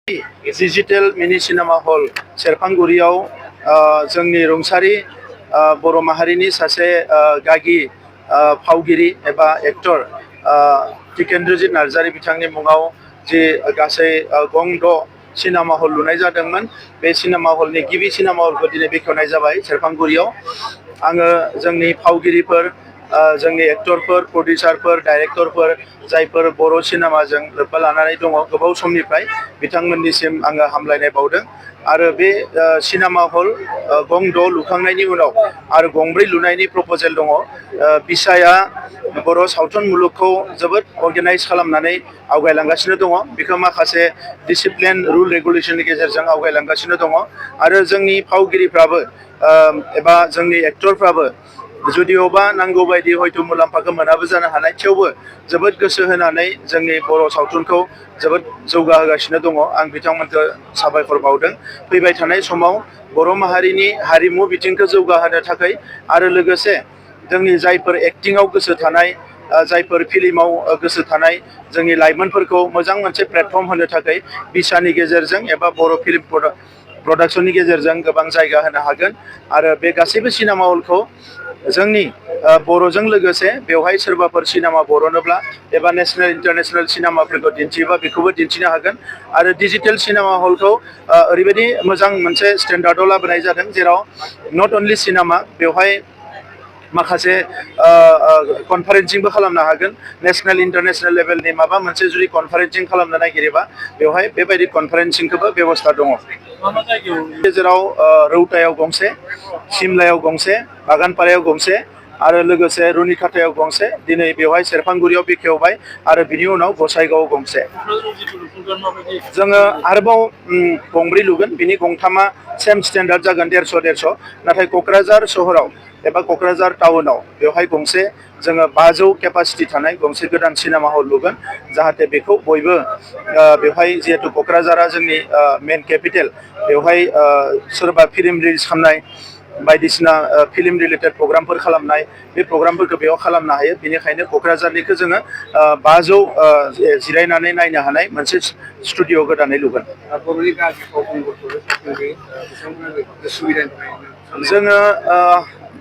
Digital मिनि cinema hall सेरफांगुरियाव जोंनि रुंसारि बर' माहारिनि सासे गागि फावगिरि एबा एक्टर टिकेन्द्रजित नार्जारी बिथांनि मुङाव जि गासै गं 6 सिनेमा हल लुनाय जादोंमोन। बे सिनेमा हलनि गिबि सिनेमा हलखौ दिनै बेखेवनाय जाबाय सेरफांगुरियाव। आङो जोंनि फावगिरिफोर, जोंनि एक्टरफोर, प्रडिउसारफोर, डाइरेक्टरफोर जायफोर बर' सिनेमाजों लोब्बा लानानै दङ गोबाव समनिफ्राय बिथांमोननिसिम आङो हामलायनाय बावदों। आरो बे सिनेमा हल गं 6 लुखांनायनि उनाव आरो गं 4 लुनायनि प्रप'जेल दङ। बिसाया बर' सावथुन मुलुगखौ जोबोद अर्गेनाइज खालामनानै आवगायलांगासिनो दङ। बेखौ माखासे डिसिप्लिन रुल रेगुलेसननि गेजेरजों आवगायलांगासिनो दङ। आरो जोंनि फावगिरिफ्राबो एबा जोंनि एक्टरफ्राबो जुदिअबा नांगौ बायदि हयथ' मुलाम्फाखौ मोनाबो जानो हानाय, थेवबो जोबोद गोसो होनानै जोंनि बर' सावथुनखौ जोबोद जौगाहोगासिनो दङ। आं बिथांमोनखौ साबायखर बावदों। फैबाय थानाय समाव बर' माहारिनि हारिमु बिथिंखौ जौगाहोनो थाखाय आरो लोगोसे जोंनि जायफोर एक्टिंआव गोसो थानाय, जायफोर फिल्माव गोसो थानाय जोंनि लाइमोनफोरखौ मोजां मोनसे प्लेटफर्म होनो थाखाय बिसानि गेजेरजों एबा बर' फिल्म प्रडाक्शननि गेजेरजों गोबां जायगा होनो हागोन। आरो बे गासैबो सिनेमा हलखौ जोंनि बर'जों लोगोसे बेवहाय सोरबाफोर सिनेमा बर'नोब्ला एबा नेशनेल इन्टारनेशनेल सिनेमाफोरखौ दिन्थियोबा बेखौबो दिन्थिनो हागोन। आरो डिजिटेल सिनेमा हलखौ ओरैबायदि मोजां मोनसे स्टेन्डार्डआव लाबोनाय जादों जेराव नट अनलि सिनेमा, बेवहाय माखासे कनफारेन्सिंबो खालामनो हागोन। नेशनेल इन्टारनेशनेल लेभेलनि माबा मोनसे जुदि कनफारेन्सिं खालामनो नागिरोबा बेवहाय बेबायदि कनफारेन्सिंखौबो बेबस्था दङ। गेजेराव रौतायाव गंसे, सिमलायाव गंसे, बागानपारायाव गंसे आरो लोगोसे रुनिखातायाव गंसे, दिनै बेवहाय सेरफांगुरियाव बेखेवबाय आरो बिनि उनाव गसाइगावआव गंसे। जोङो आरोबाव गं 4 लुगोन। बिनि गं 3आ सेम स्टेन्डार्ड जागोन 150-150। नाथाय क'क्राझार सहराव एबा क'क्राझार टाउनाव बेवहाय गंसे जोङो 500 केपासिटि थानाय गंसे गोदान सिनेमा हल लुगोन। जाहाथे बेखौ बयबो बेवहाय जिहेतु क'क्राझारा जोंनि मेन केपिटेल, बेवहाय सोरबा फिल्म रिलिज खालामनाय बायदिसिना फिल्म रिलेटेड प्रग्रामफोर खालामनाय, बे प्रग्रामफोरखौ बेयाव खालामनो हायो। बेनिखायनो क'क्राझारनिखौ जोङो 500 जिरायनानै नायनो हानाय मोनसे स्टुडिअ गोदानै लुगोन। जोङो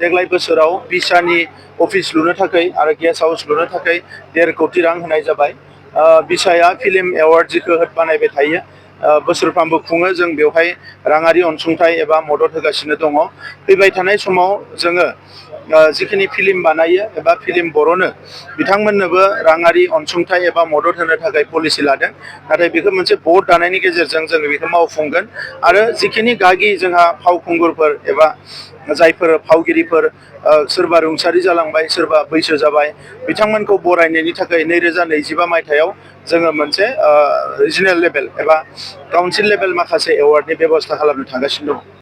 देग्लाय बोसोराव बिसानि अफिस लुनो थाखाय आरो गेस्ट हाउस लुनो थाखाय 1.5 कोटि रां होनाय जाबाय। बिसाया फिल्म एवार्ड जिखौ बानायबाय थायो, बोसोरफ्रामबो खुङो। जों बेवहाय राङारि अनसुंथाइ एबा मदद होगासिनो दङ। फैबाय थानाय समाव जोङो जिखिनि फिल्म बानायो एबा फिल्म बर'नो बिथांमोननोबो राङारि अनसुंथाइ एबा मदद होनो थाखाय पलिसि लादों। नाथाय बेखौ मोनसे बर्ड दानायनि गेजेरजों जोङो बेखौ मावफुंगोन। आरो जिखिनि गागि जोंहा फावखुंगुरफोर एबा जायफोर फावगिरिफोर सोरबा रुंसारि जालांबाय, सोरबा बैसो जाबाय, बिथांमोनखौ बरायनायनि थाखाय 2025 मायथाइयाव जोङो मोनसे रिजनेल लेभेल एबा काउन्सिल लेभेल माखासे एवार्डनि बेब'स्था खालामनो थांगासिनो दं।